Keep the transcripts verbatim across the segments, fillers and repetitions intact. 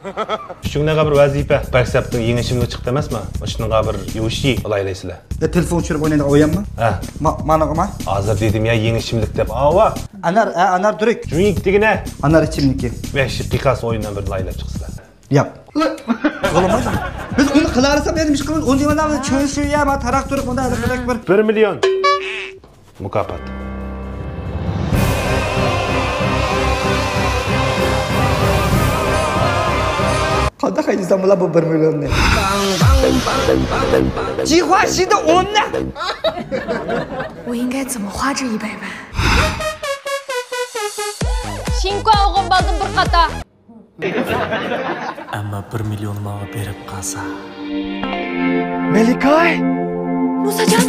ئۈچۈڭلارغا بىر ۋەزىپە. بەكسەپتىن يېڭى ئىچىملىك چىقتى ئەمەسمۇ؟ مۇشۇنىڭغا بىر يۇۋۇشى ئالايلەيسىلەر. يا تېلېفون چۈشۈرۈپ ئوينايدىغان ئويۇنمۇ؟ ھە. ما-، مانىغىما؟ ھازىر دېدىم يا، يېڭى ئىچىملىك دەپ. ئاۋا. ئانار، ھە، ئانار تۈرك. جۇيىك دېگىنە. ئانار ئىچىملىكى. ۋەھشىي قىيقاس ئويۇننى بىر لايىھەلەپ چىقسىلا. ياق. بولمايدۇ. بىز ئۇنى قىلالىساق، يەنە نېمە قىلىمىز؟ ئۇنى دېمەيلا، چۆشۈيە، ما تاراق تۇرۇپ، مۇندا ھەرقانداق بىر. بىر مىليون. مۇكاپات. قانداق خەجلىسەم بولا بۇ بىر مىليوننى؟ 计划是的，我们呢？我应该怎么花这一百万？شىنكۇەن ئوغۇن بالدىن بىر قاتا. ئەمما بىر مىليون ماڭا بېرىپ قالسا. مەلىكاي! مۇساجان!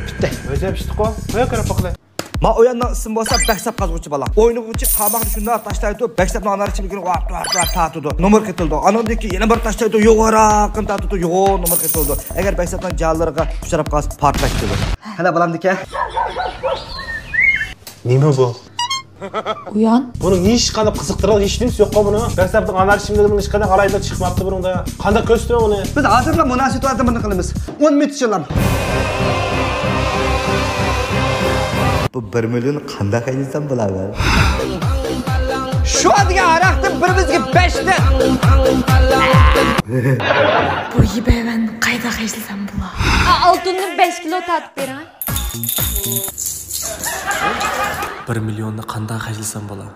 پۈتتى. ئۆزى پۈتتىقۇ. قويۇپ كىرىپ باقىلى. ما ئويۇننىڭ ئىسمى بولسا بەكسەپ قازغۇچى بالا. ئوينىغۇچى قاماقنى شۇنداق تاشلايدۇ، بەكسەپنىڭ ئانار ئىچىملىكىنى ۋاپ، ۋاپ، ۋاپ تارتىدۇ. نومۇر قېتىلىدۇ. ئانىڭدىن كېيىن يەنە بىر تاشلايدۇ، يوغانراققىنى تارتىدۇ، يوغان نومۇر قېتىلىدۇ. ئەگەر بەكسەپنىڭ جانلىرىغا ئۇچراپ قالسا، پارتلاش دېدى. ھەلە بالامدىكەن. نېمە بۇ؟ ئويان. بۇنىڭ ھېچقانداق قىزىقتۇرىدىغان ھېچنېمىسى يوققۇ بۇنىڭ. بەكسەپنىڭ ئانار ئىچىملىكىدىن ھېچقانداق ئالاھىدىلىك چىقماپتۇ بۇنىڭدا. قانداق كۆرسىتىمەن ئۇنى؟ بىز ھازىرلا مۇناسىۋىتى بىلەن بۇنى قىلىمىز. ئون مىنۇت چىللام. بۇ بىر مىليون قانداق ئايلىسام بولا مەن؟ شۇ ئادىگە ھاراقتىن بىرىمىزگە بەشتىن. بۇ يىبەيۋەن قايدا خەجلىسەم بولا؟ ئا، ئالتۇننى بەش كىلو تارتىپ بېرىڭ. بىر مىليوننى قانداق خەجلىسەم بولا؟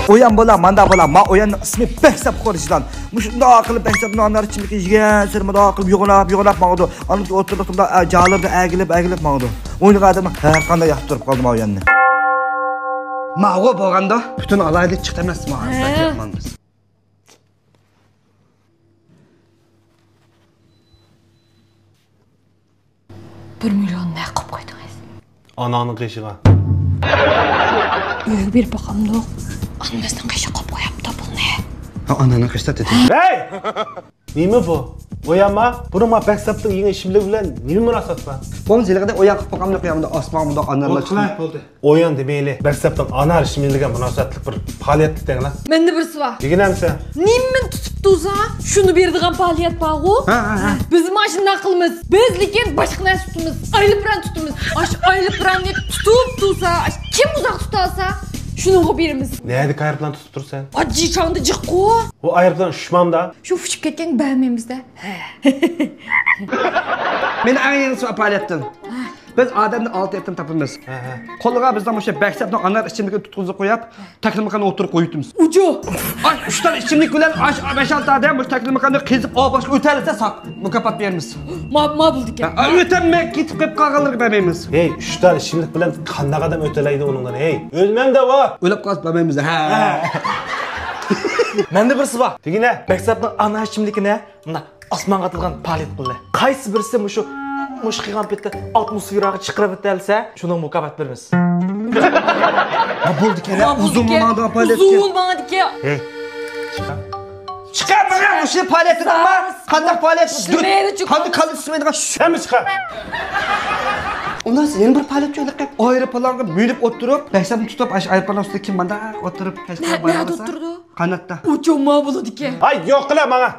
ئويان بولا، ماندا بولا، ما ئوياننىڭ ئىسمى بەكسەپ خورجىلان. مۇشۇنداق قىلىپ بەكسەپنىڭ ئانار ئىچىملىكىنى يېگەنسېرى مۇنداق قىلىپ يوغىناپ، يوغىناپ ماڭىدۇ. ئاندىن ئوتتۇرىلىقتا مۇنداق، ئە، جالىرىدا ئەگىلىپ، ئەگىلىپ ماڭىدۇ. ئوينىغان ئادەمنىڭ ھەر قانداق ياقتۇرۇپ قالدى ما ئوياننى. ماغۇ بولغاندا پۈتۈن ئالاھىدىلىك چىقتى ئەمەس ما. ھە. بىر مىليون نەق قىلىپ قويدىڭىز. ئاناڭنىڭ قېشىغا. ئۆيگە بېرىپ باقامدۇق؟ ئانىمىزنىڭ قېشىغا قويۇپ قوياپتۇ بۇنى. ھە، ئاناڭنىڭ قېشىدا دېدى. ھەي! نېمە بۇ؟ ئويانما؟ بۇنىڭ ما بەكسەپنىڭ يېڭى ئىچىملىكى بىلەن نېمە مۇناسىۋىتى بار؟ بولمىسا ھېلىقىدەك ئويان قىلىپ باقامدۇق يا، بۇندا ئاسمان، بۇندا ئانارلار. بولدى، قىلاي، بولدى. ئويان دېمەيلى، بەكسەپنىڭ ئانار ئىچىملىكىگە مۇناسىۋەتلىك بىر پائالىيەت دېسەڭلار. مەندە بىرسى بار. دېگىنەمسە؟ نېمىنى تۇتۇپ تۇرسا، شۇنى بېرىدىغان پائالىيەت بارغۇ. ھە، ھە، ھە. بىز مانا شۇنداق قىلىمىز. بىز لېكىن باشقا نەرسە تۇتىمىز. ئايروپىلان تۇتىمىز. ئاشۇ ئايروپىلاننى تۇتۇپ تۇرسا، ئاشۇ كىم ئۇزاق تۇتالسا، شۇنىڭغا بېرىمىز. نەدىكى ئايروپىلان تۇتۇپ تۇرىسەن؟ ئا، جىچاڭدا جىققۇ. ئۇ ئايروپىلان ئۇچمامدا؟ شۇ ئۇچۇپ كەتكەنگە بەرمەيمىز-دە. ھە. مېنىڭ ئەڭ يېڭىسى پائالىيەتتىن. بىز ئادەمدىن ئالتە ئېتىم تاپىمىز. ھە، ھە. قولىغا بىزنىڭ مۇشۇ بەكسەپنىڭ ئانار ئىچىملىكىنى تۇتقۇزۇپ قويۇپ، تەكلىماكاننى ئوتتۇرىغا قويۇۋېتىمىز. ئۇجۇ! ئاي، ئۈچ دانە ئىچىملىك بىلەن ئاش، بەش-ئالتە ئادەم مۇشۇ تەكلىماكاننى قېزىپ، ئاۋۇ باشقا ئۆتەلىسە ساق، مۇكاپات بېرىمىز. ما، ما بولدىكەن. ھە، ئۆتەلمەي كېتىپ قېلىپ قالغانلىرىغا بەرمەيمىز. ھەي، ئۈچ دانە ئىچىملىك بىلەن قانداق ئادەم ئۆتەلەيدۇ ئۇنىڭدىن، ھەي؟ ئۆلمەمدە ئۇ. ئۆلۈپ قالسا بەرمەيمىز. ھە. ھە. مەندە بىرسى بار. دېگىنە. بەكسەپنىڭ ئانار ئىچىملىكىنى مۇنداق ئاسمانغا ئاتىدىغان پائالىيەت قىلدى. قايسى بىرسى مۇشۇ، مۇشۇ قىلغان پېتى ئاتموسفېراغا چىقىرىۋېتەلسە، شۇنىڭ مۇكاپات بېرىمىز. ھە، بولدىكەن، ھە، ئۇزۇن بولمايدىغان پائالىيەتكە. ئۇزۇن بولمايدىكەن. ھەي، چىقار. چىقار، مانا مۇشۇ پائالىيەتتىنما؟ قانداق پائالىيەت؟ قانداق كاللا ئىشلىمەيدىغان؟ سەنمۇ چىقار. ئۇنداق يەنە بىر پائالىيەت جويلىقى. ئايروپىلانغا مىنىپ ئولتۇرۇپ، بەكسەپنى تۇتۇپ، ئاش ئايروپىلان ئۈستىدە كىم مانداق ئولتۇرۇپ، نە-، نەدە ئولتۇرىدۇ؟ قاناتتا. ئۇ چوڭ ما بولىدىكەن. ھاي، يوق قىلە ماڭا.